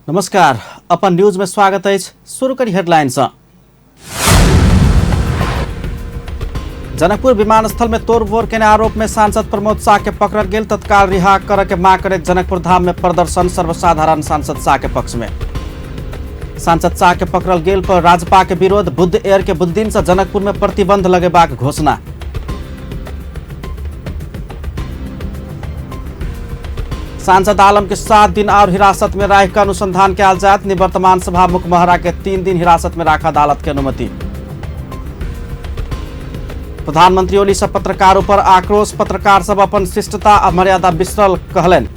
नमस्कार, अपन न्यूज में स्वागत अछि। शुरू करी हेडलाइन सँ। जनकपुर विमानस्थल में तोड़फोड़ केने आरोप में सांसद प्रमोद शाह के पकड़ल गेल, तत्काल रिहा करय के मांग करैत जनकपुर धाम में प्रदर्शन, सर्वसाधारण सांसद शाह के पक्ष में। सांसद शाह के पकड़ल गेल पर राजपा के विरोध, बुद्ध एयर के बुधदिन से जनकपुर में प्रतिबंध लगेबाक घोषणा। सांसद आलम के 7 दिन और हिरासत में राख के अनुसंधान कयल जायत। निवर्तमान सभामुख महरा के 3 दिन हिरासत में राख अदालत के अनुमति। प्रधानमंत्री ओली से पत्रकारों पर आक्रोश, पत्रकार सब अपन शिष्टता आ मर्यादा बिसरल कहलनि।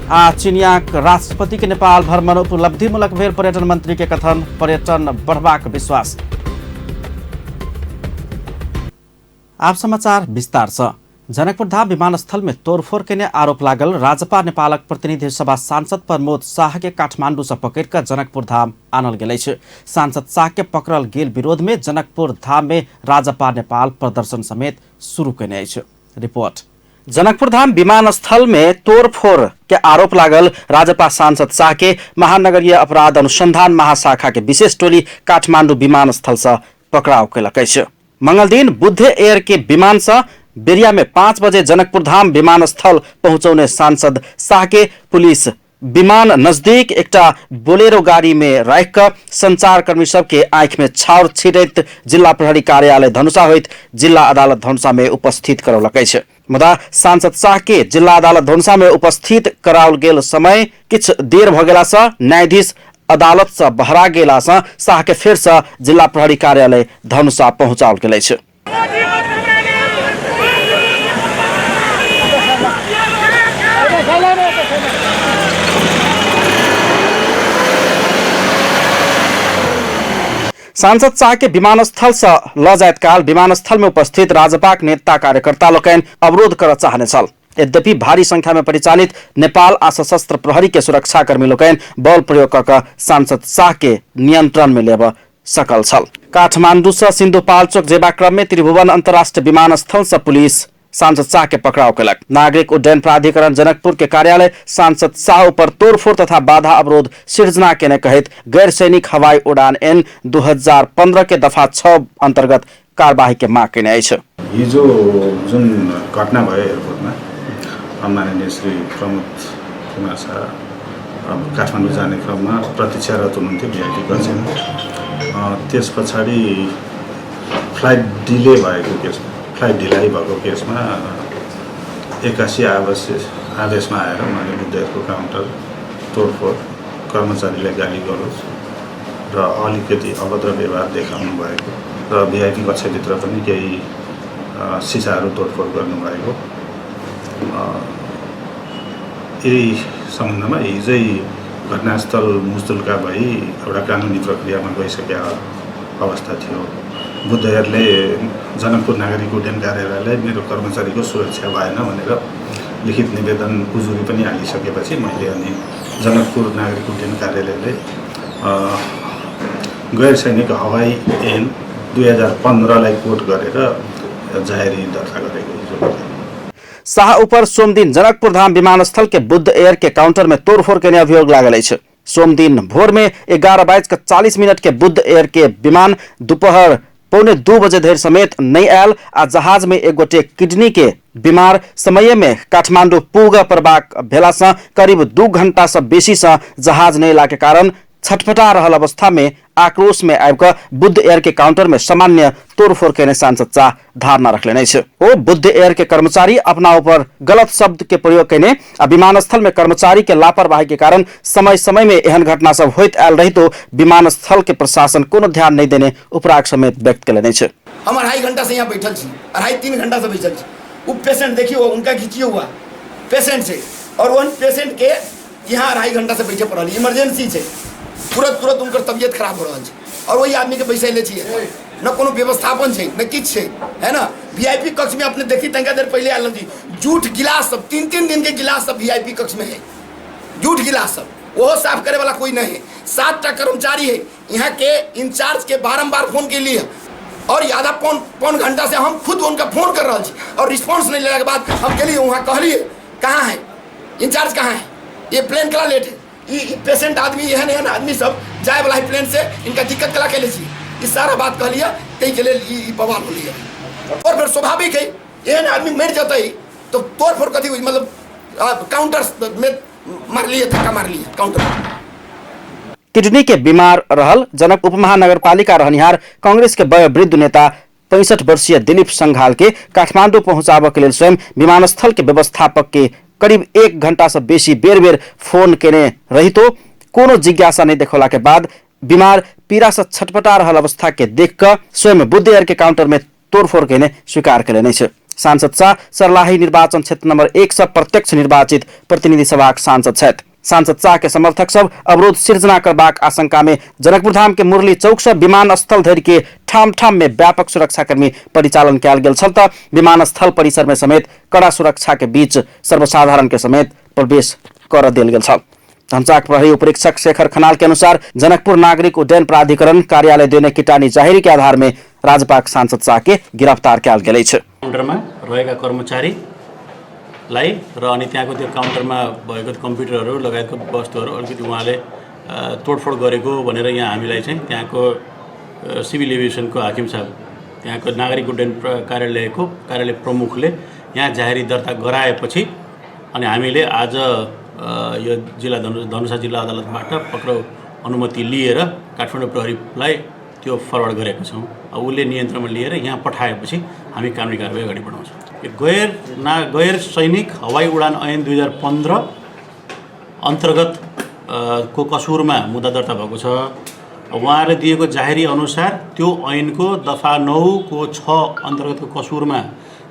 आ चीनिया राष्ट्रपति के नेपाल भ्रमण उपलब्धिमूलक भेल पर्यटन मंत्री के कथन, पर्यटन बढ़बाक विश्वास। आप समाचार विस्तार से। जनकपुर धाम विमानस्थल में तोड़फोड़ केने आरोप लागल राजपा नेपालक प्रतिनिधि सभा सांसद प्रमोद शाह के काठमांडू से पकड़ कर जनकपुर धाम आनल गेल अछि। सांसद शाह के पकड़ल गेल विरोध में जनकपुर धाम में राजपा नेपाल प्रदर्शन समेत शुरू केने अछि। रिपोर्ट। जनकपुर धाम विमानस्थल में तोड़फोड़ के आरोप लागल राजपा सांसद शाह के महानगरीय अपराध अनुसंधान महाशाखा के विशेष टोली काठमांडू विमानस्थल से पकड़ाव केलक अछि। मंगलदिन बुद्ध एयर के विमान से बेरिया में 5 बजे जनकपुर धाम विमानस्थल पहुंचौने सांसद शाह के पुलिस विमान नजदीक एकटा बोलेरो गाड़ी में राखि कऽ संचारकर्मी सबके आँखि में छाउर छिटैत जिला प्रहरी कार्यालय धनुषा होइत जिला अदालत धनुषा में उपस्थित करौलक अछि। मुदा सांसद शाह के जिला अदालत धनुषा में उपस्थित कराओल गेल समय किछु देर भऽ गेला सँ न्यायाधीश अदालत से बहरा गेला सँ शाह के फेर से जिला प्रहरी कार्यालय धनुषा पहुंचाओल गेल अछि। सांसद शाह के विमानस्थल से ल जाइत काल विमानस्थल में उपस्थित राजपाक नेता कार्यकर्ता लोकनि अवरोध करऽ चाहने छल। यद्यपि भारी संख्या में परिचालित नेपाल आ सशस्त्र प्रहरी के सुरक्षाकर्मी लोकनि बल प्रयोग कऽ कऽ सांसद शाह के नियंत्रण में लेबऽ सकल छल। काठमांडू से सिंधुपाल्चोक जेबा क्रम में त्रिभुवन अंतर्राष्ट्रीय विमानस्थल से पुलिस सांसद शाह के पकड़ाव केलक। नागरिक उड्डयन प्राधिकरण जनकपुर के कार्यालय सांसद शाह ऊपर तोड़फोड़ तथा बाधा अवरोध सिर्जना केने कहैत गैर सैनिक हवाई उड़ान एन 2015 के दफा 6 अंतर्गत कारबाही के माग केने अछि। हिजो जुन घटना भयो एयरपोर्टमा, माननीय श्री प्रमोद कुमार शाह काठमाडौँ जाने क्रममा प्रतीक्षारत हुनुहुन्थ्यो भिआइपी कक्षमा। त्यस पछाडि फ्लाइट डिले भएको केसमा, फ्लाइट ढिलाइ भएको केसमा 81 आदेशमा आएर उहाँले बुद्ध एयरको काउन्टर तोडफोड, कर्मचारीलाई गाली गलोज र अलिकति अभद्र व्यवहार देखाउनु भएको र भिआइपी कक्षाभित्र पनि केही सिसाहरू तोडफोड गर्नुभएको। यही सम्बन्धमा हिजै घटनास्थल मुजुल्का भई एउटा कानुनी प्रक्रियामा गइसकेको अवस्था थियो। बुद्ध एयरले जनकपुर नागरिक उड्डयन कार्यालयलाई मेरो कर्मचारीको सुरक्षा भएन भनेर लिखित निवेदन उजुरी पनि हालिसकेपछि मैले अनि जनकपुर नागरिक उड्डयन कार्यालयले गैर सैनिक हवाई ऐन 2015 कोट गरेर जाहेरी दर्ता गरेको हिजो। शाह ऊपर सोमदिन जनकपुर धाम विमानस्थल के बुद्ध एयर के काउंटर में तोड़फोड़ केने अभियोग लागल अछि। सोमदिन भोर में 11:40 के बुद्ध एयर के विमान दोपहर 1:45 बजे धरि समेत नहीं आयल आ जहाज में एक गोटे किडनी के बीमार समय में काठमांडू पुग पड़बाक भेला से करीब 2 घंटा से बेसी से जहाज नहीं अयला के कारण छटपटा रहल अवस्था में आक्रोश में आबि कऽ बुद्ध एयर के काउंटर में सामान्य तोड़फोड़ केने सांसद शाह धारणा रखलनि अछि। ओ बुद्ध एयर के कर्मचारी अपना ऊपर गलत शब्द के प्रयोग केने आ विमानस्थल में कर्मचारी के लापरवाही के कारण समय समय में एहन घटना सब होइत आयल रहितो विमानस्थल के प्रशासन कोनो ध्यान नहीं देने उपराग समेत व्यक्त केलनि अछि। हम 2.5 घंटा से यहाँ बैठल छी, 2.5-3 घंटा से बैठल छी। उ पेशेंट देखियो, उनका घिचियो हुआ पेशेंट से और उन पेशेंट के यहाँ 2.5 घंटा से बैठे पड़ल, इमरजेंसी है, तुरंत तुरंत उनकर तबियत खराब हो रहा है और वही आदमी के बैसैले छियै, न कोनो व्यवस्थापन छै न किछु छै, है ना। वीआईपी कक्ष में अपने देखी तनिका देर पहले आयल जी, जूठ गिलास सब 3-3 दिन के गिलास सब वीआईपी कक्ष में है, जूठ गिलास सब, वो साफ करे वाला कोई नहीं है। 7टा कर्मचारी है यहाँ के इंचार्ज के बारम्बार फोन के लिए और आधा पौन घंटा से हम खुद उनका फोन कर रहा छी और रिस्पॉन्स नहीं लेला के बाद हम गेलिए वहाँ, कहलिए कहाँ है इंचार्ज, कहाँ है? ये प्लेन कला लेट है, ई पेशेंट आदमी एहन एहन आदमी सब जाए वाला है प्लेन से, इनका दिक्कत कला के छी। ई सारा बात कहलिए ताहिके लेल ई बवाल होलिए। और फिर स्वाभाविक है एहन आदमी मरि जेतै तो तोड़ फोड़ कथी, मतलब काउंटर में मारलिए, धक्का मारलिए काउंटर। किडनी के बीमार रहल जनक उपमहानगरपालिका रहनिहार कांग्रेस के वयोवृद्ध नेता 65 वर्षीय दिलीप संघाल के काठमाडौँ पहुंचाबऽ के लेल स्वयं विमानस्थल के व्यवस्थापक के करीब 1 घंटा से बेसी बेर बेर फोन केने रहितो कोनो जिज्ञासा नहीं देखौला के बाद बीमार पीड़ा से छटपटा रहल अवस्था के देख कऽ स्वयं बुद्ध एयर के काउंटर में तोड़फोड़ केने स्वीकार केने छै। सांसद शाह सर्लाही निर्वाचन क्षेत्र नंबर 1 से प्रत्यक्ष निर्वाचित प्रतिनिधि सभाक सांसद छथि। सांसद शाह के समर्थक सब अवरोध सिर्जना करबाक आशंका में जनकपुर धाम के मुरली चौक से विमानस्थल धरि के ठाम ठाम में व्यापक सुरक्षाकर्मी परिचालन कयल गेल छल त विमानस्थल परिसर में समेत कड़ा सुरक्षा के बीच सर्वसाधारण के समेत प्रवेश कर देल गेल छल। धनुषाक प्रहरी उपरीक्षक शेखर खनाल के अनुसार जनकपुर नागरिक उड्डयन प्राधिकरण कार्यालय देने किटानी जाहिरी के आधार में राजपाक सांसद शाह के गिरफ्तार कयल गेल अछि। काउन्टरमा रहेका कर्मचारीलाई र अनि त्यहाँको त्यो काउन्टरमा भएको कम्प्युटरहरू लगायतको वस्तुहरू अलिकति उहाँले तोडफोड गरेको भनेर यहाँ हामीलाई चाहिँ त्यहाँको सिभिल एभिएसनको हाकिम साहब, त्यहाँको नागरिक उड्डयन कार्यालयको कार्यालय प्रमुखले यहाँ जाहेरी दर्ता गराएपछि अनि हामीले आज यो जिल्ला धनुषा जिल्ला अदालतबाट पक्राउ अनुमति लिएर काठमाडौँ प्रहरीलाई त्यो फरवर्ड गरेको छौँ। अब उसले नियन्त्रणमा लिएर यहाँ पठाएपछि हामी कानुनी कारवाही अगाडि बढाउँछौँ। यो गैर सैनिक हवाई उडान ऐन 2015 अन्तर्गत को कसुरमा मुद्दा दर्ता भएको छ। उहाँहरूले दिएको जाहेरी अनुसार त्यो ऐनको दफा 9 को 6 अन्तर्गतको कसुरमा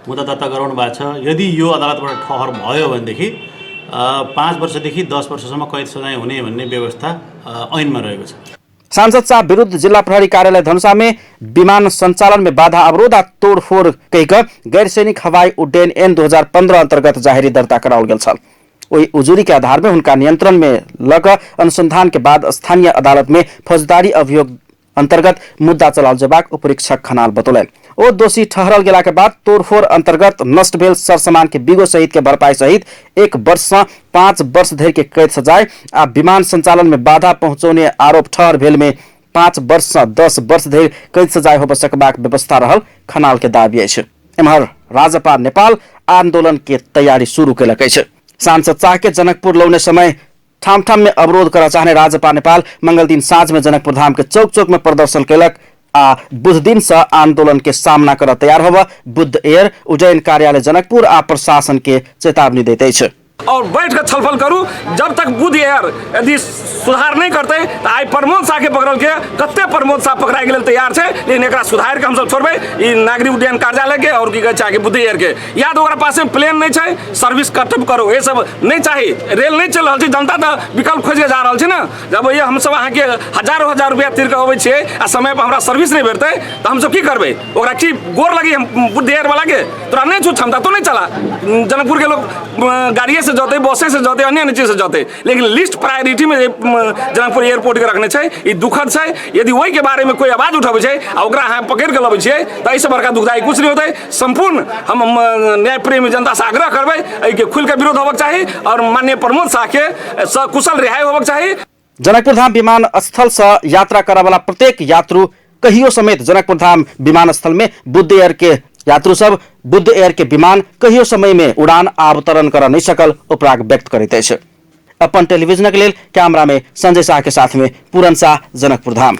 मुद्दा दर्ता गराउनु भएको छ। यदि यो अदालतबाट ठहर भयो भनेदेखि 5 वर्षदेखि 10 वर्षसम्म कैद सजाय हुने भन्ने व्यवस्था ऐनमा रहेको छ। सांसद शाह विरुद्ध जिल्ला प्रहरी कार्यालय धनुषा में विमान संचालन में बाधा अवरोध आ तोड़फोड़ कहिक गैर सैनिक हवाई उड्डयन ऐन 2015 अंतर्गत जाहेरी दर्ता कराओल गेल छल। ओहि उजुरी के आधार में हुनका नियंत्रण में लग अनुसंधान के बाद स्थानीय अदालत में फौजदारी अभियोग अंतर्गत मुद्दा चलाओल जेबाक उपरीक्षक खनाल बतौलनि। ओ दोषी ठहरल गेला के बाद तोड़फोड़ अंतर्गत नष्ट भेल सरसामान के बिगो सहित के भरपाई सहित 1 वर्ष से 5 वर्ष धरि के कैद सजाय आ विमान संचालन में बाधा पहुंचौने आरोप ठहर भेल में 5 वर्ष से 10 वर्ष धरि कैद सजाय होबय सकबाक व्यवस्था रहल खनाल के दावी अछि। एम्हर राजपा नेपाल आंदोलन के तैयारी शुरू केलक अछि। सांसद शाह के जनकपुर लौने समय ठाम ठाम में अवरोध करऽ चाहने राजपा नेपाल मंगल दिन साँझ में जनकपुर धाम के चौक चौक में प्रदर्शन केलक आ बुध दिन से आंदोलन के सामना करऽ तैयार होबऽ बुद्ध एयर उड्डयन कार्यालय जनकपुर आ प्रशासन के चेतावनी दैत अछि। और बैठ के छलफल करू, जब तक बुद्ध एयर यदि सुधार नहीं करते तो आई प्रमोद शाह के पकड़ल के कते प्रमोद शाह पकड़ाए के लेल तैयार छै, लेकिन एकरा सुधार के हमसब छोड़बै ई नागरिक उड्डयन कार्यालय के और की कहै छै बुद्ध एयर के। या तो ओकरा पास में प्लेन नहीं छै, सर्विस कटअप करू, ये सब नहीं चाही। रेल नहीं चल रहल छै, जनता तो विकल्प खोज के जा रहल छै ने। जब ये हमसब अहाँके हजारों हजार रुपया तीर के अबै छियै आ समय पर हमरा सर्विस नहीं भेटतै तो हमसब की करबै? ओकरा की गोर लगी हम बुद्ध एयर वाला के? तोरा नहीं छौ क्षमता, तो नहीं चला। जनकपुर के लोग गाड़िए से जते, बसे से जते, अन्य अन्य चीज से जते, लेकिन लिस्ट प्रायोरिटी में जनकपुर एयरपोर्ट के रखने छै, ई दुखद छै। यदि ओहि के बारे में कोई आवाज उठाबै छै आ ओकरा अहाँ पकड़ि के लबै छियै तऽ एहिसँ बड़का दुखदायी कुछ नहीं होतै। संपूर्ण हम न्याय प्रेमी जनता से आग्रह करबै एहिके खुलि के विरोध होबक चाही और माननीय प्रमोद शाह के सकुशल रिहाई होबक चाही। जनकपुर धाम विमानस्थल से यात्रा करऽ वाला प्रत्येक यात्रु कहियो समेत जनकपुर धाम विमानस्थल में बुद्ध एयर के यात्रु सब बुद्ध एयर के विमान कहियो समय में उड़ान अवतरण कर नहीं सकल उपराग व्यक्त करैत अछि। अपन टेलीविजनक लेल कैमरा में संजय शाह के साथ में पूरन शाह, जनकपुर धाम।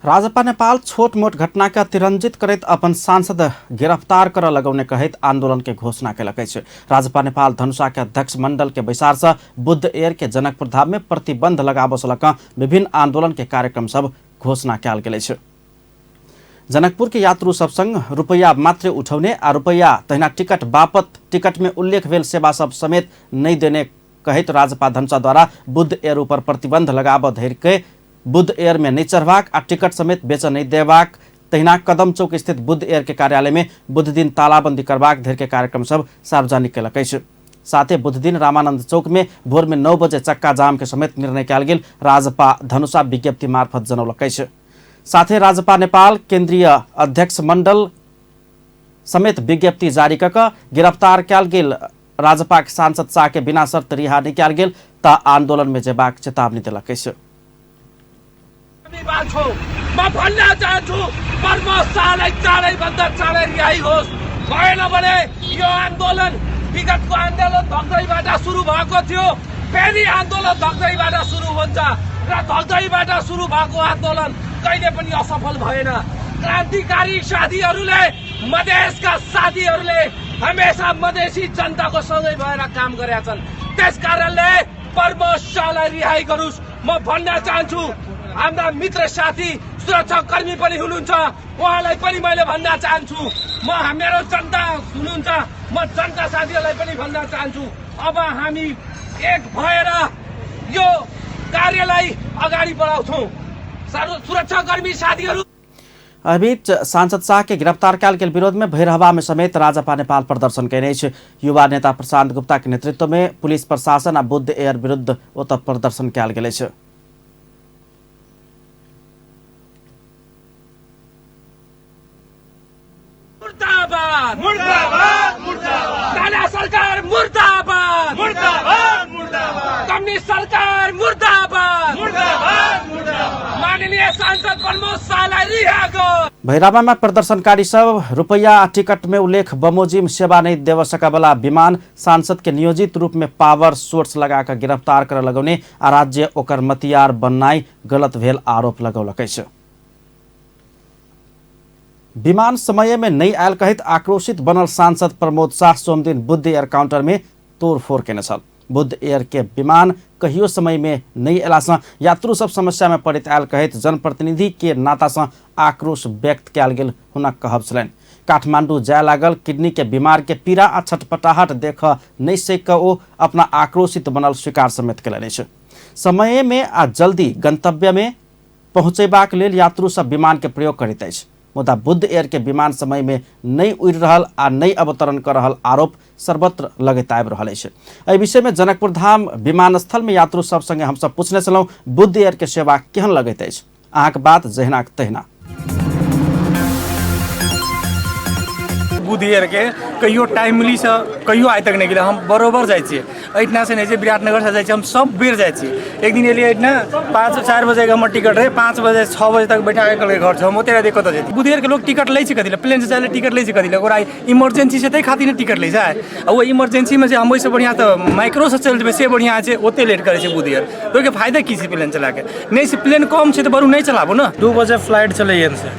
राजपा नेपाल छोट मोट घटना के अतिरंजित करैत अपन सांसद गिरफ्तार करऽ लगौने कहैत आंदोलन के घोषणा केलक अछि। राजपा नेपाल धनुषा के अध्यक्ष मंडल के बैसार से बुद्ध एयर के जनकपुर धाम में प्रतिबंध लगाबऽ से लऽ कऽ विभिन्न आंदोलन के कार्यक्रम सब घोषणा कयल गेल अछि। जनकपुर के यात्रु सब संग रुपैया मात्र उठौने आ रुपैया तहिना टिकट बापत टिकट में उल्लेख भेल सेवा सब समेत नहीं देने कहैत राजपा धनुषा द्वारा बुद्ध एयर ऊपर प्रतिबंध लगाबऽ धरि के बुद्ध एयर में नहीं चढ़बाक आ टिकट समेत बेचऽ नहीं देबाक तहिना कदम चौक स्थित बुद्ध एयर के कार्यालय में बुध दिन तालाबंदी करबाक धरि के कार्यक्रम सब सार्वजनिक केलक अछि। साथे बुध दिन रामानंद चौक में भोर में 9 बजे चक्का जाम के समेत निर्णय कयल गेल राजपा धनुषा विज्ञप्ति मार्फत जनौलक अछि। साथे राजपा नेपाल केंद्रीय अध्यक्ष मंडल समेत विज्ञप्ति जारी कऽ कऽ गिरफ्तार कयल गेल राजपाक सांसद शाह के बिना शर्त रिहा नहि कयल गेल तऽ आंदोलन में जेबाक चेतावनी देलक अछि। म भन्न चाहन्छु, प्रमोद शाहलाई चाँडैभन्दा चाँडै रिहाई होस्। भएन भने यो आन्दोलन विगतको आन्दोलन धगधगीबाट सुरु भएको थियो, फेरि आन्दोलन धगधगीबाट सुरु हुन्छ र धगधगीबाट सुरु भएको आन्दोलन कहिले पनि असफल भएन। क्रान्तिकारी साथीहरूले, मधेसका साथीहरूले हमेसा मधेसी जनताको सँगै भएर काम गरेका छन्। त्यस कारणले प्रमोद शाहलाई रिहाई गरोस्। म भन्न चाहन्छु, हाम्रा मित्र साथी सुरक्षाकर्मी पनि हुनुहुन्छ, उहाँलाई पनि मैले भन्न चाहन्छु, म मेरो जनता हुनुहुन्छ, म जनता साथीहरूलाई पनि भन्न चाहन्छु, अब हामी एक भएर यो कार्यलाई अगाडि बढाउँछौँ। सुरक्षाकर्मी साथीहरू। एहिबीच सांसद शाह के गिरफ्तार कयल गेल विरोध में भैरहवा में समेत राजपा नेपाल प्रदर्शन कयने अछि। युवा नेता प्रशांत गुप्ता के नेतृत्व में पुलिस प्रशासन आ बुद्ध एयर विरुद्ध ओतऽ प्रदर्शन कयल गेल अछि। मुर्दाबाद मुर्दाबाद मुर्दाबाद, ताना सरकार मुर्दाबाद मुर्दाबाद मुर्दाबाद, कम्युनिस्ट सरकार मुर्दाबाद मुर्दाबाद मुर्दाबाद, माननीय सांसद प्रमोद शाहलाई रिहा गर। भैरहवा में प्रदर्शनकारी सब रुपैया आ टिकट में उल्लेख बमोजिम सेवा नहीं देव सकबला विमान सांसद के नियोजित रूप में पावर सोर्स लगा कऽ गिरफ्तार कर लगौने आ राज्य ओकर मतियार बननाइ गलत भेल आरोप लगौलक अछि। विमान समय में नहीं आयल कहैत आक्रोशित बनल सांसद प्रमोद शाह सोमदिन बुद्ध एयर काउंटर में तोड़फोड़ केने छल। बुद्ध एयर के विमान कहियो समय में नहीं अयलासँ यात्रु सब समस्या में पड़ैत आयल कहैत जनप्रतिनिधि के नातासँ आक्रोश व्यक्त कयल गेल हुनक कहब छलनि। काठमांडू जाय लागल किडनी के बीमार के पीड़ा आ छटपटाहट देख नहि सकि कऽ ओ अपना आक्रोशित बनल स्वीकार समेत कयलनि अछि। समय में आ जल्दी गंतव्य में पहुँचेबाक लेल यात्रु सब विमान के प्रयोग करैत अछि, मुदा बुद्ध एयर के विमान समय में नहि उड़ि रहल आ नहि अवतरण कर रहल आरोप सर्वत्र लगैत आबि रहल अछि। एहि विषय में जनकपुर धाम विमानस्थल में यात्रु सब संगे हमसब पूछने छलहुँ, बुद्ध एयर के सेवा केहन लगैत अछि? अहाँके बात जहिनाक तहिना। बुद्ध एयर के कहियो टाइमली से कहियो आइ तक नहीं गेलै। हम बरोबर जाइ छियै, एहिठिनासँ नहि छै, विराटनगरसँ जाइ छियै, हम सब बेर जाइ छियै। एक दिन एलियै एहिठिना 5-4 बजेके हमर टिकट रहै, 5 बजे 6 बजे तक बैठा के कहलकै घर छै। हम ओते राति कतऽ जैतियै? बुद्ध एयर के लोग टिकट लै छै कथी लए? प्लेनसँ जाइ लए टिकट लै छै कथी लए? ओकरा इमरजेंसी छै ताहि खातिर ने टिकट लै छै। आ ओ इमरजेंसीमे जे हम ओहिसँ बढ़िआँ तऽ माइक्रोसँ चलि जेबै से बढ़िआँ छै, ओते लेट करै छै बुद्ध एयर। तऽ ओहिके फायदा की छै प्लेन चलाके? नहि से प्लेन कम छै तऽ बरू नहि चलाबू ने। 2 बजे फ्लाइट चलैए से,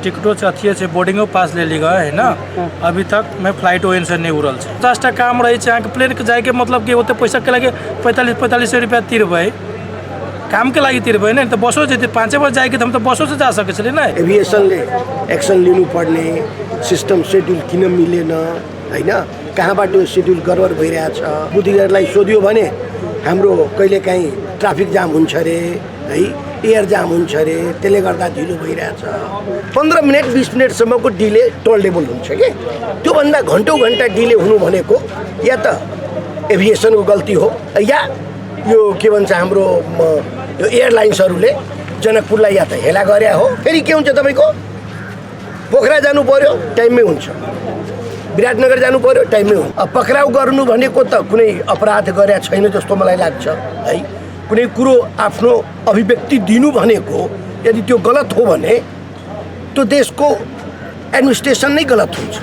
टिकटो छै, अथिए छै, बोर्डिंगो पास ले ली गए है ना। अभी तक मैं फ्लाइट ओहन से नहीं उड़ल छै। 50टा काम रहै छै अहाँके प्लेनके जाइके, मतलब कि ओते पैसा के लागि 45-45 सए रुपैआ तिरबै, कामके लागि तिरबै ने, तऽ बसो जेतै। 5 बजे जाइके तऽ हम तऽ बसोसँ जा सकै छलियै ने। एभिएसनले एक्सन लिनुपर्ने, सिस्टम सेड्युल किन मिलेन होइन, कहाँबाट यो सेड्युल गडबड भइरहेछ? बुद्ध एयरलाई सोध्यो भने हाम्रो कहिलेकाहीँ ट्राफिक जाम हुन्छ अरे है, एयर जाम हुन्छ अरे, त्यसले गर्दा ढिलो भइरहेछ। 15 मिनट 20 मिनटसम्मको डिले टोलरेबल हुन्छ कि त्योभन्दा घन्टौँ घन्टा डिले हुनु भनेको या त एभिएसनको गल्ती हो या यो के भन्छ हाम्रो यो एयरलाइन्सहरूले जनकपुरलाई या त हेला गरे हो। फेरि के हुन्छ तपाईँको पोखरा जानु पर्यो टाइममै हुन्छ, विराटनगर जानु पर्यो टाइममै हुन्छ। अब पक्राउ गर्नु भनेको त कुनै अपराध गरेको छैन जस्तो मलाई लाग्छ है। कुनै कुरो आफ्नो अभिव्यक्ति दिनु भनेको यदि त्यो गलत हो भने त्यो देशको एडमिनिस्ट्रेसन नै गलत हुन्छ।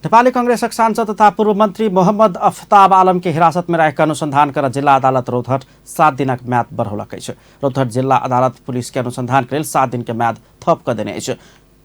नेपाली कांग्रेसक सांसद तथा पूर्व मन्त्री मोहम्मद अफताब आलम के हिरासत में राखि अनुसंधान कर जिल्ला अदालत रौतहट 7 दिनक म्याद बढ़ौलक अछि। रौतहट जिल्ला अदालत पुलिस के अनुसंधान के लेल 7 दिन के म्याद थप क देने अछि।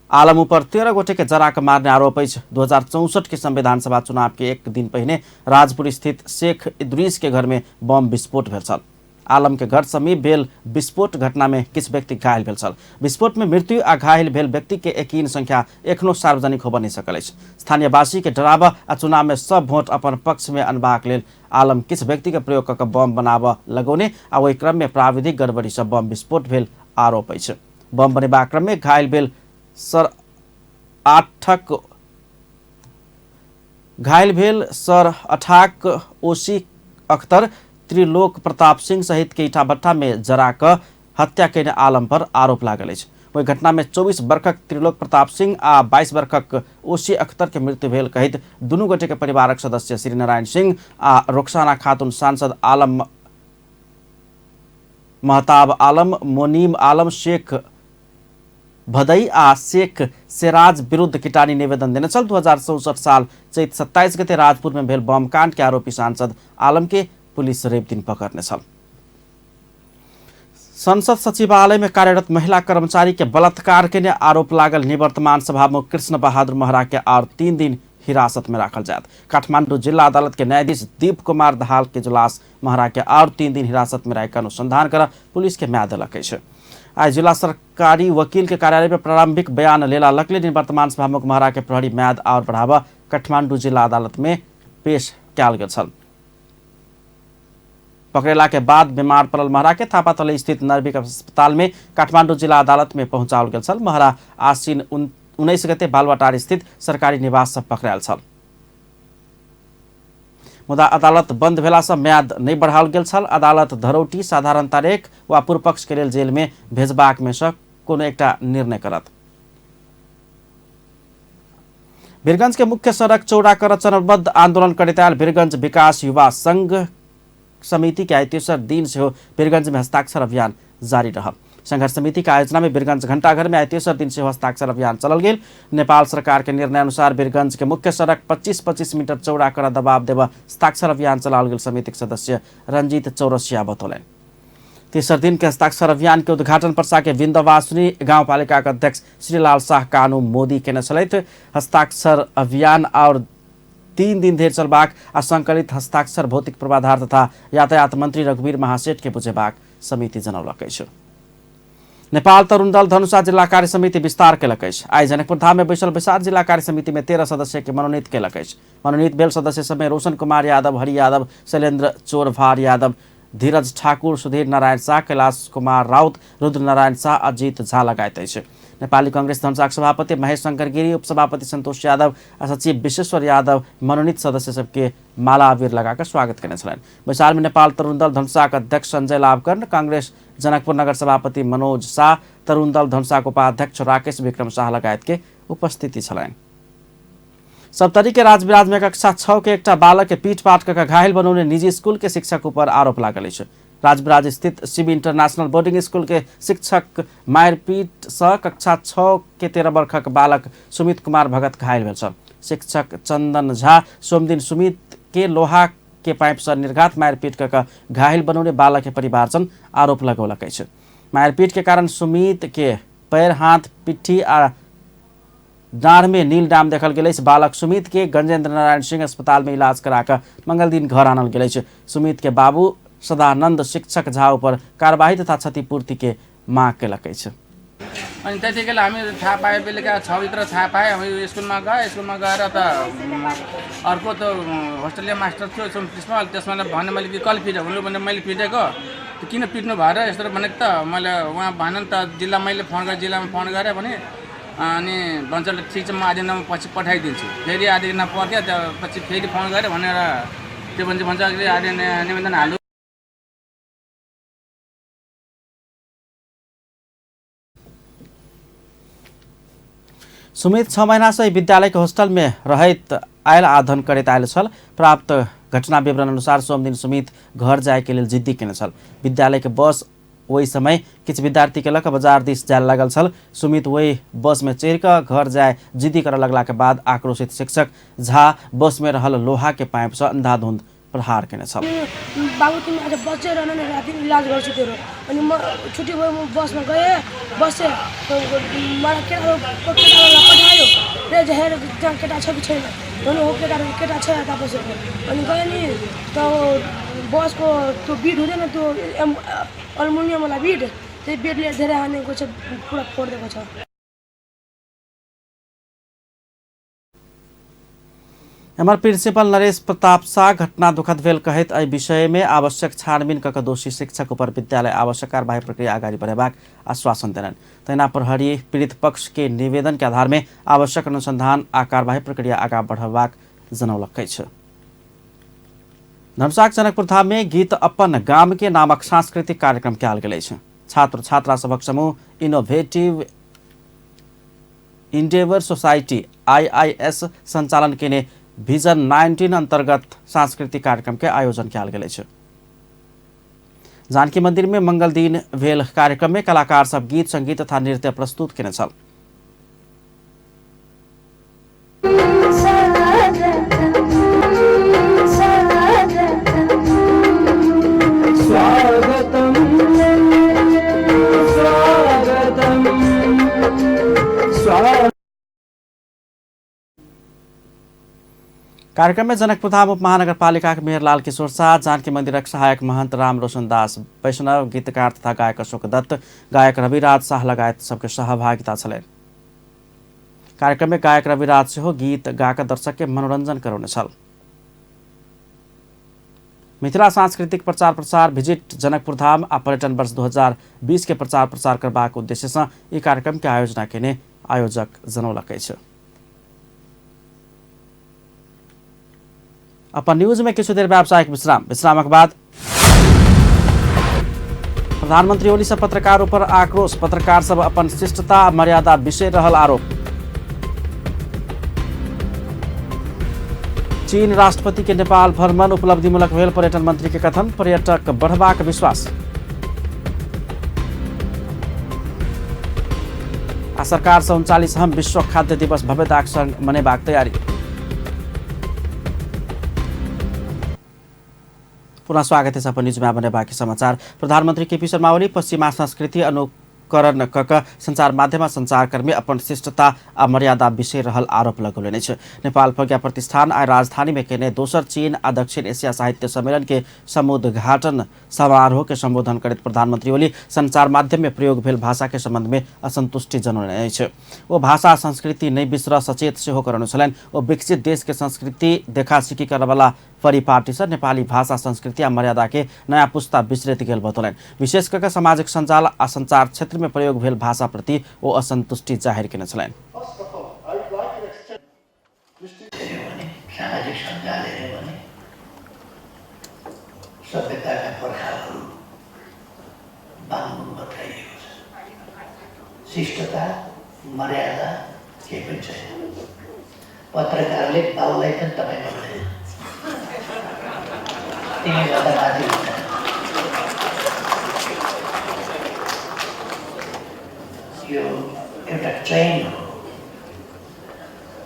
आलम ऊपर 13 गोटे के जरा के मारने आरोप अछि। 2064 के संविधान सभा चुनाव के एक दिन पहिने राजपुर स्थित शेख इद्रीस के घर में बम विस्फोट भेल छल। आलम के घर समीप भेल विस्फोट घटना में किछु व्यक्ति घायल भेल छल। विस्फोट में मृत्यु आ घायल भेल व्यक्ति के यकीन संख्या एखनो सार्वजनिक होबय नहि सकल अछि। स्थानीयवासी के डराबऽ आ चुनाव में सब वोट अपन पक्ष में अनबाक लेल आलम किछु व्यक्ति के प्रयोग कऽ बम बनाबऽ लगौने आ ओहि क्रम में प्राविधिक गड़बड़ी से बम विस्फोट भेल आरोप अछि। बम बनेबाक क्रम में घायल भेल सर अठाक ओसी अख्तर, त्रिलोक प्रताप सिंह सहित के ईटा भट्ठा में जरा कऽ हत्या केने आलम पर आरोप लागल अछि। ओहि घटना में 24 वर्षक त्रिलोक प्रताप सिंह आ 22 वर्षक ओसी अख्तर के मृत्यु भेल कहैत दुनू गोटे के परिवारक सदस्य श्री नारायण सिंह आ रोक्साना खातून सांसद आलम महताब आलम, मोनीम आलम, शेख भदई आ शेख सेराज विरुद्ध किटानी निवेदन देने छल। 2064 साल चैत 27 गते राजपुर में भेल बम कांड के आरोपी सांसद आलम के पुलिस रवि दिन पकड़ने छल। संसद सचिवालय में कार्यरत महिला कर्मचारी के बलात्कार के आरोप लागल निवर्तमान सभामुख कृष्ण बहादुर महरा के और 3 दिन हिरासत में राखल जायत। काठमांडू जिला अदालत के न्यायाधीश दीप कुमार दहाल के इजलास महरा के और 3 दिन हिरासत में राखि अनुसंधान कर पुलिस के म्याद देलक अछि। आइ जिला सरकारी वकील के कार्यालय में प्रारंभिक बयान लेला लगले निवर्तमान सभामुख महरा के प्रहरी म्याद और बढ़ावा काठमांडू जिला अदालत में पेश कयल गेल छल। पकड़ेला के बाद बीमार पड़ल महरा के थापाथली स्थित नर्विक अस्पताल में काठमांडू जिला अदालत में पहुंचाओल गेल छल। महरा आश्विन 19 गते बालवाटार स्थित सरकारी निवास से पकड़ायल छल, मुदा अदालत बंद भेला से म्याद नहीं बढ़ाओल गेल छल। अदालत धरौटी, साधारण तारीख वा पूर्वपक्ष के लेल जेल में भेजबाक में से कोनो एकटा निर्णय करत। वीरगंज के मुख्य सड़क चौड़ा कर चरणबद्ध आंदोलन करैत आयल वीरगंज विकास युवा संघ समिति के आइ तेसर दिन सेहो वीरगंज में हस्ताक्षर अभियान जारी रहल। संघर्ष समिति के आयोजना में वीरगंज घंटाघर में आइ तेसर दिन सेहो हस्ताक्षर अभियान चलल गेल। नेपाल सरकार के निर्णय अनुसार वीरगंज के मुख्य सड़क 25-25 मीटर चौड़ा कर दबाव देव हस्ताक्षर अभियान चलाओल गेल समिति के सदस्य रंजीत चौरसिया बतौलनि। तेसर दिन के हस्ताक्षर अभियान के उद्घाटन पर्सा के बिन्दवासिनी गाउँपालिका के अध्यक्ष श्रीलाल शाह कानू मोदी केने छलथि। हस्ताक्षर अभियान और 3 दिन धरि चलबाक आ संकलित हस्ताक्षर भौतिक पूर्वाधार तथा यातायात मंत्री रघुवीर महासेठ के बुझेबाक समिति जनौलक अछि। नेपाल तरुण दल धनुषा जिला कार्य समिति विस्तार केलक अछि। आइ जनकपुर धाम में बैसल बैसार जिला कार्य समिति में 13 सदस्य के मनोनीत केलक अछि। मनोनीत भेल सदस्य सबमे रोशन कुमार यादव, हरि यादव, शैलेन्द्र चोरभार यादव, धीरज ठाकुर, सुधीर नारायण शाह, कैलाश कुमार राउत, रुद्र नारायण शाह, अजीत झा लगायत अछि। नेपाली कांग्रेस धनुषाक सभापति महेश शंकर गिरी, उपसभापति संतोष यादव आ सचिव विश्वेश्वर यादव मनोनीत सदस्य सबके माला अबीर लगाकर स्वागत केने छलनि। बैसार में नेपाल तरुण दल धनुषाक अध्यक्ष संजय लाभकर्ण, कांग्रेस जनकपुर नगर सभापति मनोज शाह, तरुण दल धनुषाक उपाध्यक्ष राकेश विक्रम शाह लगायत के उपस्थिति छलनि। सप्तरी के राजविराज में कक्षा 6 के एकटा बालक के पीट पाट कऽ घायल बनौने निजी स्कूल के शिक्षक ऊपर आरोप लागल अछि। राजविराज स्थित शिव इंटरनेशनल बोर्डिंग स्कूल के शिक्षक मारपीट से कक्षा 6 के 13 वर्षक बालक सुमित कुमार भगत घायल भेल छल। शिक्षक चंदन झा सोमदिन सुमित के लोहा के पाइप से निर्घात मारपीट कऽ घायल बनौने बालक के परिवारजन आरोप लगौलक अछि। मारपीट के कारण सुमित के पैर, हाथ, पिट्ठी आ डाँढ़ में नील डाम देखल गेल अछि। बालक सुमित के गंजेंद्र नारायण सिंह अस्पताल में इलाज कराकर मंगल दिन घर आनल गेल अछि। सुमित के बाबू सदानंद शिक्षक झा ऊपर कार्यवाही तथा क्षतिपूर्ति के मांग केलक अछि। अनि त्यतिखेर हामी थाहा पाए बेलुका 6 बजीतिर थाहा पाएँ। हामी स्कुलमा गएँ, स्कुलमा गएर त अर्को त होस्टेलले मास्टर थियो प्रिन्सिपल, त्यसमा भने मैले कि कल पिट्यो भन्नु भने मैले पिटेको, किन पिट्नु भएर यस्तो भनेको त मैले उहाँ भएन नि त जिल्ला मैले फोन गरेँ, जिल्लामा फोन गरेँ भने अनि भन्छ ठिक छ म आधी घन्टामा पछि पठाइदिन्छु। फेरि आधी घन्टा पर्ख्यो, त्यसपछि फेरि फोन गरेँ भनेर त्यो भन्छ भन्छ आधी निवेदन हाल्नु। सुमित 6 महीना से विद्यालय के हॉस्टल में रहत आयल अध्ययन करैत आयल छल। प्राप्त घटना विवरण अनुसार सोमदिन सुमित घर जाय के लेल जिद्दी केने छल। विद्यालय के बस ओहि समय किछु विद्यार्थी के लऽ बाजार दिस जाय लागल छल। सुमित वही बस में चढ़ि कऽ घर जाय जिद्दी करऽ लगला के बाद आक्रोशित शिक्षक झा बस में रहल लोहा के पाइप से अंधाधुंध प्रहार केने छल। बाबु तिमी आज बचेर न राति इलाज गर्छु तेरो। अनि म छुट्टी भयो, म बसमा गएँ, बसेँ, मलाई केटाहरूलाई पठायो रे हेर त्यहाँ केटा छ कि छैन भन्नु, हो केटा केटा छ यता बसेको। अनि गएँ नि त बसको त्यो बिट हुँदैन त्यो अल्मुनियमवाला बिट, त्यही बिटले धेरै हानेको छ, पुरा फोडिदिएको छ। एमर प्रिंसिपल नरेश प्रताप शाह घटना दुखद भेल कहैत एहि विषय में आवश्यक छानबीन कऽ दोषी शिक्षक ऊपर विद्यालय आवश्यक कार्यवाही प्रक्रिया अगाडि बढ़ेबाक आश्वासन देलनि। तहिना प्रहरी पीड़ित पक्ष के निवेदन के आधार में आवश्यक अनुसंधान आ कार्यवाही प्रक्रिया आगाँ बढ़ेबाक जनौलक अछि। धनुषाक जनकपुर धाम में गीत अपन गाम के नामक सांस्कृतिक कार्यक्रम कयल गेल अछि। छात्र छात्रा सभक समूह इनोभेटिव इन्डेभर सोसाइटी आईआईएस संचालन केने विजन 19 अंतर्गत सांस्कृतिक कार्यक्रम के आयोजन कयल गेल अछि। जानकी मंदिर में मंगल दिन भेल कार्यक्रम में कलाकार सब गीत संगीत तथा नृत्य प्रस्तुत केने छल। कार्यक्रम में जनकपुरधाम उप महानगरपालिका के मेयर लाल किशोर शाह, जानकी मंदिरक सहायक महंत राम रोशन दास वैष्णव, गीतकार तथा गायक अशोक दत्त, गायक रविराज शाह लगायत सबके सहभागिता छलनि। कार्यक्रम में गायक रविराज सेहो गीत गाकर दर्शक के मनोरंजन करौने छल। मिथिला सांस्कृतिक प्रचार प्रसार विजिट जनकपुरधाम आ पर्यटन वर्ष 2020 के प्रचार प्रसार करबाक उद्देश्य से ई कार्यक्रम के आयोजना केने आयोजक जनौलक अछि। अपन न्यूज में किछु देर व्यावसायिक विश्राम, विश्रामक बाद प्रधानमंत्री ओली से पत्रकारों पर आक्रोश, पत्रकार सब अपन शिष्टता मर्यादा बिसरि रहल आरोप। चीन राष्ट्रपति के नेपाल भ्रमण उपलब्धिमूलक भेल पर्यटन मंत्री के कथन, पर्यटक बढ़बाक विश्वास। आ सरकार से 39हम विश्व खाद्य दिवस भव्यताक संग मनेबाक तैयारी। पुनः स्वागत है अपन न्यूज में बने बाकी समाचार। प्रधानमंत्री केपी शर्मा ओली पश्चिमा संस्कृति अनुकरण कक संचार माध्यम संचारकर्मी अपन शिष्टता आ मर्यादा बिसरि रहल आरोप लगौलनि अछि। नेपाल प्रज्ञा प्रतिष्ठान आ राजधानी में केने दोसर चीन आ दक्षिण एशिया साहित्य सम्मेलन के समुद्घाटन समारोह के संबोधन करैत प्रधानमंत्री ओली संचार माध्यम में प्रयोग भेल भाषा के संबंध में असंतुष्टि जनौलनि अछि। ओ भाषा संस्कृति नहि बिसर सचेत सेहो करौने छलनि। ओ विकसित देश के संस्कृति देखा सीखी करऽवला परिपाटी से नेपाली भाषा संस्कृति आ मर्यादा के नयाँ पुस्ता बिसरैत गेल बतौलनि। विशेष कऽ सामाजिक सञ्जाल आ संचार क्षेत्र में प्रयोग भेल भाषा प्रति ओ असंतुष्टि जाहिर केने छलनि। सामाजिक सञ्जाल हेऱ्यो भने सभ्यताका पर्खालहरू बाङ्गो बताइएको छ। शिष्टता मर्यादा केही पनि छैन। पत्रकारले बाउलाई पनि तपाईँ भन्दैन, तिमीभन्दा माथि हुन्छ। यो एउटा ट्रेन्ड हो,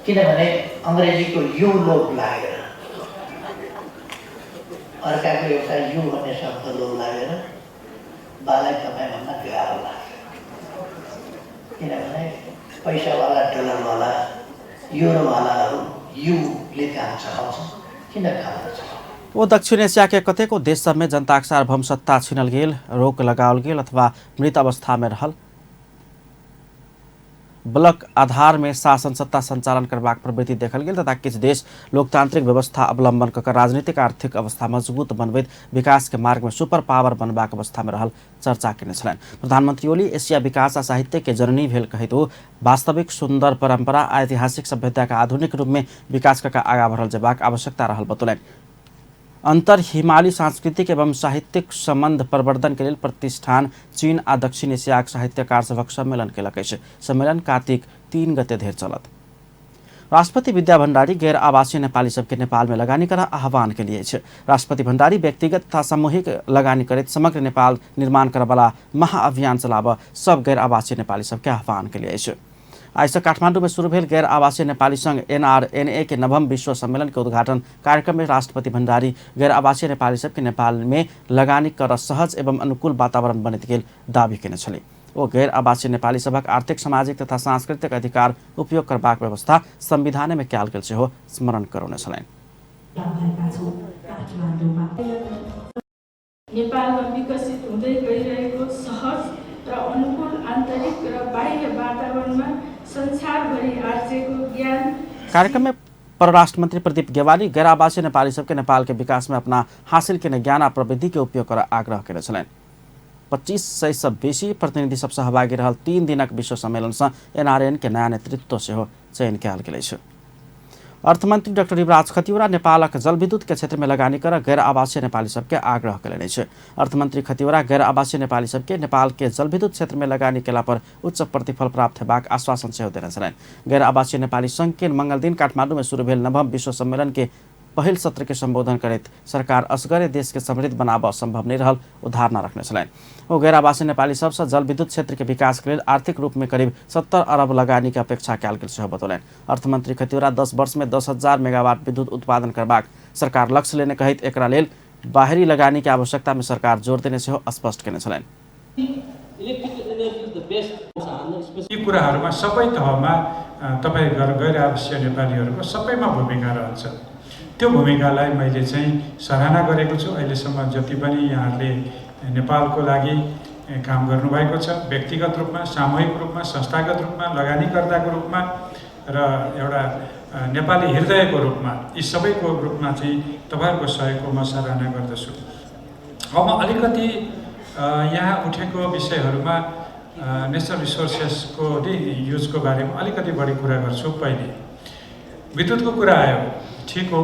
किनभने अङ्ग्रेजीको you लोभ लागेर, अर्काको एउटा you भन्ने शब्द लोभ लागेर बालाई तपाईँ भन्न गाह्रो लाग्छ। किनभने पैसावाला डलरवाला युरोवालाहरू युले काम चलाउँछन्, किन काम नचलाउनु। ओ दक्षिण एशिया के कतेको देश सब में जनताक सार्वभौम सत्ता छिनल गेल, रोक लगाओल गेल अथवा मृत अवस्था में रहल बलक आधार में शासन सत्ता संचालन करबाक प्रवृत्ति देखल गेल तथा किछु देश लोकतांत्रिक व्यवस्था अवलंबन कऽ राजनीतिक आर्थिक अवस्था मजबूत बनबैत विकास के मार्ग में सुपर पावर बनबाक अवस्था में रहल चर्चा केने छलनि। प्रधानमंत्री ओली एशिया विकास आ साहित्य के जननी भेल कहैत ओ वास्तविक सुन्दर परंपरा आ ऐतिहासिक सभ्यता के आधुनिक रूप में विकास कऽ आगाँ बढ़ल जेबाक आवश्यकता रहल बतौलनि। अंतर हिमाली सांस्कृतिक एवं साहित्यिक संबंध प्रवर्धन के लेल प्रतिष्ठान चीन आ दक्षिण एशियाक साहित्यकार सभक सम्मेलन केलक अछि। सम्मेलन कार्तिक 3 गते धरि चलत। राष्ट्रपति विद्या भण्डारी गैर आवासीय नेपाली सबके नेपाल में लगानी कर आह्वान के लिए अछि। राष्ट्रपति भण्डारी व्यक्तिगत तथा सामूहिक लगानी करैत समग्र नेपाल निर्माण करबला महाअभियान चलाब सब गैर आवासीय नेपाली सबके आह्वान के लिए अछि। आइसँ काठमाडौँ में शुरू भेल गैर आवासीय नेपाली संघ एनआरएनए के 9वां विश्व सम्मेलन के उद्घाटन कार्यक्रम में राष्ट्रपति भण्डारी गैर आवासीय नेपाली सबके नेपाल में लगानी कर सहज एवं अनुकूल वातावरण बनैत गेल दावी केने छली। ओ गैर आवासीय नेपाली सभक आर्थिक, सामाजिक तथा सांस्कृतिक अधिकार उपयोग करबाक व्यवस्था संविधान में कयल गेल सेहो स्मरण करौने छलनि। नेपालमा विकसित हुँदै गइरहेको सहज र अनुकूल आन्तरिक र बाह्य वातावरणमा संसारभरि आर्जेको ज्ञान। कार्यक्रम में परराष्ट्र मंत्री प्रदीप गेवाली गैर आवासीय नेपाली सबके नेपाल के विकास में अपना हासिल केने ज्ञान आ प्रविधि के उपयोग कर आग्रह केने छलनि। 2500 से बेसी प्रतिनिधि सब सहभागी रहल 3 दिनक विश्व सम्मेलन से एनआरएन के नया नेतृत्व सेहो चयन कयल गेल अछि। अर्थमन्त्री डाक्टर युवराज खतिवड़ा नेपालक जलविद्युत के क्षेत्र में लगानी कर गैर आवासीय नेपाली सबके आग्रह कयलनि अछि। अर्थमन्त्री खतिवड़ा गैर आवासीय नेपाली सबके नेपाल के जलविद्युत क्षेत्र में लगानी केला पर उच्च प्रतिफल प्राप्त हेबाक आश्वासन सेहो देने छलनि। गैर आवासीय नेपाली संघ के मंगलदिन काठमाडौँ में शुरू भेल नवम विश्व सम्मेलन के पहिल सत्र के संबोधन करैत सरकार असगरे देश के समृद्ध बनाब असंभव नहीं रहल ओ धारणा रखने छलनि। ओ गैर आवासीय नेपाली सबसँ जलविद्युत क्षेत्र के विकास के लेल आर्थिक रूप में करीब 70 अरब लगानी के अपेक्षा कयल गेल सेहो बतौलनि। अर्थमन्त्री खतिवड़ा 10 वर्ष में 10,000 मेगावाट विद्युत उत्पादन करबाक सरकार लक्ष्य लेने कहैत एकरा लेल बाहरी लगानी के आवश्यकता में सरकार जोर देने सेहो स्पष्ट केने छलनि। यी कुराहरूमा सबै तहमा तपाईँ गैर आवासीय नेपालीहरूको सबैमा भूमिका रहन्छ। त्यो भूमिकालाई मैले चाहिँ सराहना गरेको छु। अहिलेसम्म जति पनि यहाँहरूले नेपालको लागि काम गर्नुभएको छ, व्यक्तिगत रूपमा, सामूहिक रूपमा, संस्थागत रूपमा, लगानीकर्ताको रूपमा र एउटा नेपाली हृदयको रूपमा, यी सबैको रूपमा चाहिँ तपाईँहरूको सहयोगको म सराहना गर्दछु। अब म अलिकति यहाँ उठेको विषयहरूमा नेचुरल रिसोर्सेसको युजको बारेमा अलिकति बढी कुरा गर्छु। पहिले विद्युतको कुरा आयो, ठिक हो,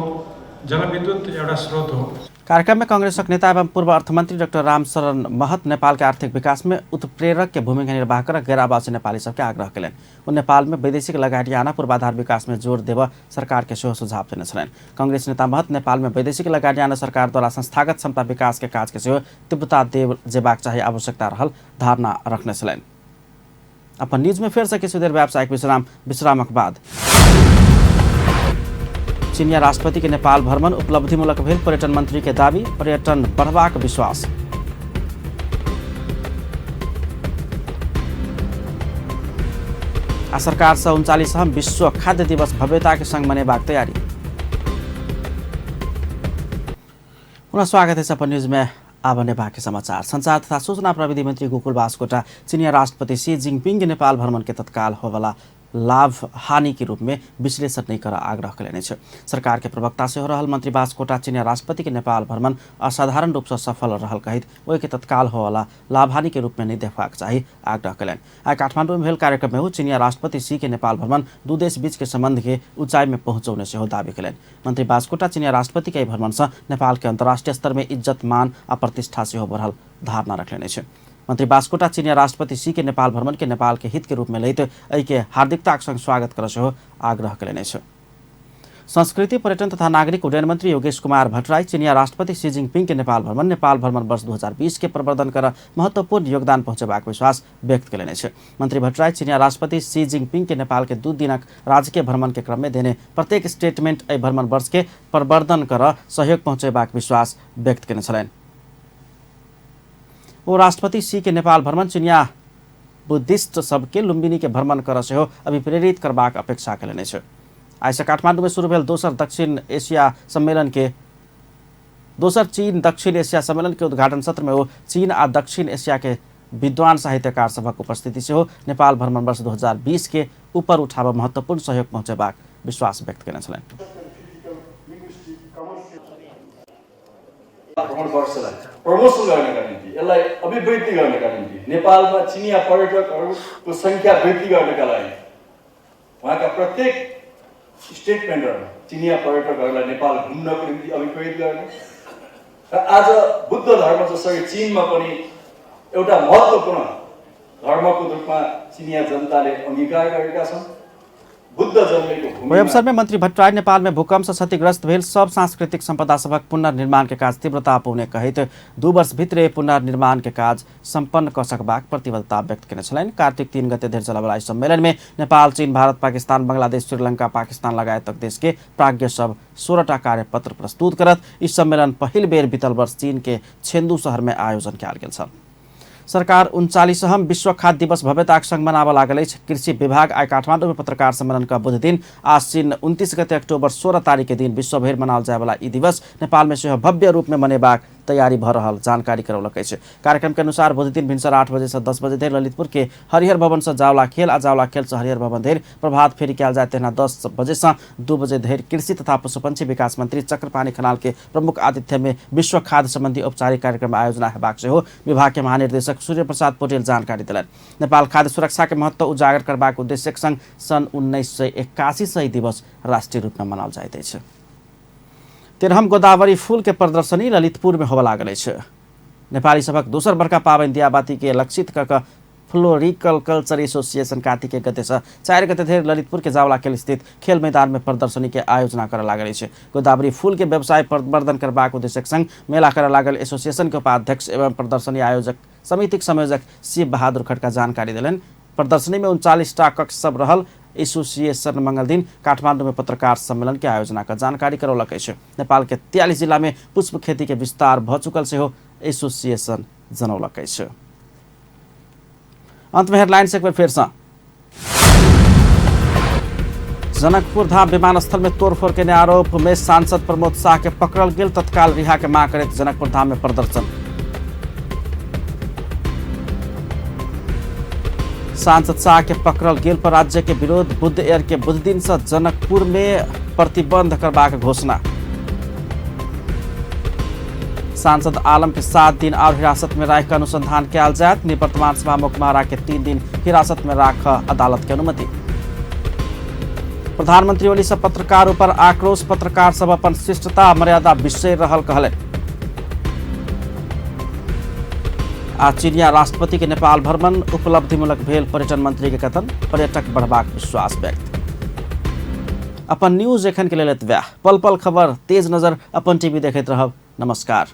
जलविद्युत एउटा स्रोत हो। कार्यक्रम में कांग्रेसक नेता एवं पूर्व अर्थमंत्री डॉक्टर रामशरण महत नेपाल के आर्थिक विकास में उत्प्रेरक के भूमिका निर्वाह कर गैर आवासीय नेपाली सबके आग्रह कयलनि। ओ नेपाल में वैदेशिक लगानी आना पूर्वाधार विकास में जोर देव सरकार के सेहो सुझाव देने छलनि। कांग्रेस नेता महत नेपाल में वैदेशिक लगानी आना सरकार द्वारा संस्थागत क्षमता विकास के काज के सेहो तीव्रता देव जेबाक चाही आवश्यकता रहल धारणा रखने छलनि। अपन न्यूज में फेर से किछु देर व्यावसायिक विश्रामक बाद चीनिया राष्ट्रपति के नेपाल भ्रमण उपलब्धिमूलक भेल पर्यटन मंत्री के दावी, पर्यटन बढ़बाक विश्वास। आ सरकार से 39वां विश्व खाद्य दिवस भव्यता के संग मनेबाक तैयारी। पुनः स्वागत है अपन न्यूज में। आब बाँकी समाचार। संचार तथा सूचना प्रविधि मंत्री गोकुल बास्कोटा चीनिया राष्ट्रपति शी जिनपिंग के नेपाल भ्रमण के तत्काल होवाला लाभ हानि के रूप में विश्लेषण नहीं कर आग्रह कयलनि अछि। सरकार के प्रवक्ता सेहो रहल मंत्री बास्कोटा चीनिया राष्ट्रपति के नेपाल भ्रमण असाधारण रूप से सफल रहल कहैत ओहि के तत्काल होवाला लाभ हानि के रूप में नहीं देखबाक चाही आग्रह कयलनि। आइ काठमाडौँ में भेल कार्यक्रम में ओ चीनिया राष्ट्रपति शी के नेपाल भ्रमण दू देश बीच के संबंध के ऊंचाई में पहुंचौने सेहो दावी कयलनि। मंत्री बास्कोटा चीनिया राष्ट्रपति के भ्रमण से नेपाल के अंतर्राष्ट्रीय स्तर में इज्जत, मान आ प्रतिष्ठा सेहो बढ़ल धारणा रखलनि अछि। मंत्री बास्कोटा चीनिया राष्ट्रपति शी के नेपाल भ्रमण के नेपाल के हित के रूप में लैत एहि के हार्दिकताक संग स्वागत कर सेहो आग्रह कयलनि अछि। संस्कृति, पर्यटन तथा नागरिक उड्डयन मंत्री योगेश कुमार भट्टराई चीनिया राष्ट्रपति शी जिनपिंग के नेपाल भ्रमण वर्ष 2020 के प्रवर्धन कर महत्वपूर्ण योगदान पहुंचेबाक विश्वास व्यक्त कयलनि अछि। मंत्री भट्टराई चीनिया राष्ट्रपति शी जिनपिंग के नेपाल के 2 दिनक राजकीय भ्रमण के क्रम में देने प्रत्येक स्टेटमेंट एहि भ्रमण वर्ष के प्रवर्धन कर सहयोग पहुंचेबाक विश्वास व्यक्त कयने छलनि। ओ राष्ट्रपति शी के नेपाल भ्रमण चीनिया बुद्धिस्ट सबके लुम्बिनी के भ्रमण कर सेहो अभिप्रेरित करबाक अपेक्षा कयलनि अछि। आइ से काठमाडौँ में शुरू भेल दोसर चीन दक्षिण एशिया सम्मेलन के उद्घाटन सत्र में ओ चीन आ दक्षिण एशिया के विद्वान साहित्यकार सभक उपस्थिति सेहो नेपाल भ्रमण वर्ष 2020 के ऊपर उठाब महत्वपूर्ण सहयोग पहुँचेबाक विश्वास व्यक्त कयने छलनि। भ्रमण वर्षलाई प्रमोसन गर्नका निम्ति, यसलाई अभिवृद्धि गर्नका निम्ति, नेपालमा चिनिया पर्यटकहरूको संख्या वृद्धि गर्नका लागि उहाँका प्रत्येक स्टेटमेन्टहरूमा चिनिया पर्यटकहरूलाई नेपाल घुम्नको निम्ति अभिप्रेरित गर्ने र आज बुद्ध धर्म जसरी चीनमा पनि एउटा महत्त्वपूर्ण धर्मको रूपमा चिनिया जनताले अङ्गीकार गरेका छन्, बुद्ध जन्मेको भूमि। ओहि अवसर में मंत्री भट्टराई नेपाल में भूकंप से क्षतिग्रस्त भेल सब सांस्कृतिक संपदा सभक पुनर्निर्माण के काज तीव्रता पौने कहैत 2 वर्ष भित्रे पुनर्निर्माण के काज सम्पन्न क सकबाक प्रतिबद्धता व्यक्त केने छलनि। कार्तिक 3 गते धरि चलयवला एहि सम्मेलन में नेपाल, चीन, भारत, पाकिस्तान, बांग्लादेश, श्रीलंका, पाकिस्तान लगायतक देश के प्राज्ञ सब 16टा कार्यपत्र प्रस्तुत करत। ई सम्मेलन पहिल बेर बीतल वर्ष चीन के छेन्दू शहर में आयोजन कयल गेल छल। सरकार 39वां विश्व खाद्य दिवस भव्यताक संग मनाबऽ लागल अछि। कृषि विभाग आइ काठमाडौँ में पत्रकार सम्मेलन क बुध दिन आश्विन 29 गते अक्टूबर 16 तारीख के दिन विश्वभरि मनाओल जायवला ई दिवस नेपाल में सेहो भव्य रूप में मनेबाक तैयारी भ रहल जानकारी करौलक अछि। कार्यक्रम के अनुसार बुध दिन भिनसर 8 बजे से 10 बजे धरि ललितपुर के हरिहर भवन से जावला खेल आ जावला खेल से हरिहर भवन धरि प्रभात फेरी कयल जायत। तहिना 10 बजे से 2 बजे धरि कृषि तथा पशुपक्षी विकास मंत्री चक्रपाणि खनाल के प्रमुख आतिथ्य में विश्व खाद्य संबंधी औपचारिक कार्यक्रम आयोजना हेबाक सेहो विभाग के महानिर्देशक सूर्य प्रसाद पटेल जानकारी देलनि। नेपाल खाद्य सुरक्षा के महत्व उजागर करबाक उद्देश्यक संग सन् 1981 से ई दिवस राष्ट्रीय रूप में मनाओल जाइत अछि। 13म गोदावरी फूल के प्रदर्शनी ललितपुर में होबय लागल अछि। नेपाली सभक दोसर बड़का पाबनि दियाबाती के लक्षित क कऽ फ्लोरिकल्चर एसोसिएशन कार्तिक 1 गते से 4 गते धरि ललितपुर के जावला खेल स्थित खेल मैदान में प्रदर्शनी के आयोजना करय लागल अछि। गोदावरी फूल के व्यवसाय प्रवर्धन करबाक उद्देश्यक संग मेला करय लागल एसोसिएशन के उपाध्यक्ष एवं प्रदर्शनी आयोजक समितिक संयोजक शिव बहादुर खड़का जानकारी देलनि। प्रदर्शनी में 39 टा कक्ष सब रहल एसोसिएशन मंगल दिन काठमांडू में पत्रकार सम्मेलन के आयोजना का जानकारी करौलक अछि। नेपाल के 43 जिला में पुष्प खेती के विस्तार भ चुकल सेहो एसोसिएशन जनौलक अछि। अंत में हेडलाइंस एक बेर फेर से। जनकपुर धाम विमानस्थल में तोड़फोड़ के आरोप में सांसद प्रमोद शाह के पकड़ल गेल, तत्काल रिहा के मांग करैत जनकपुर धाम में प्रदर्शन। सांसद शाह के पकड़ल गेल पर राज्य के विरोध, बुद्ध एयर के बुध दिन से जनकपुर में प्रतिबंध करबाक घोषणा। सांसद आलम के 7 दिन और हिरासत में राख अनुसंधान कयल जायत। निवर्तमान सभामुख महरा के 3 दिन हिरासत में राख अदालत के अनुमति। प्रधानमंत्री ओली से पत्रकार ऊपर आक्रोश, पत्रकार सब अपन शिष्टता मर्यादा बिसरि रहल कहलनि। आ चीनिया राष्ट्रपति के नेपाल भ्रमण उपलब्धिमूलक भेल पर्यटन मंत्री के कथन, पर्यटक बढ़बाक विश्वास व्यक्त। अपन न्यूज एखन के लेल एतबे। पल पल खबर, तेज नजर, अपन टीवी देखैत रहब। नमस्कार।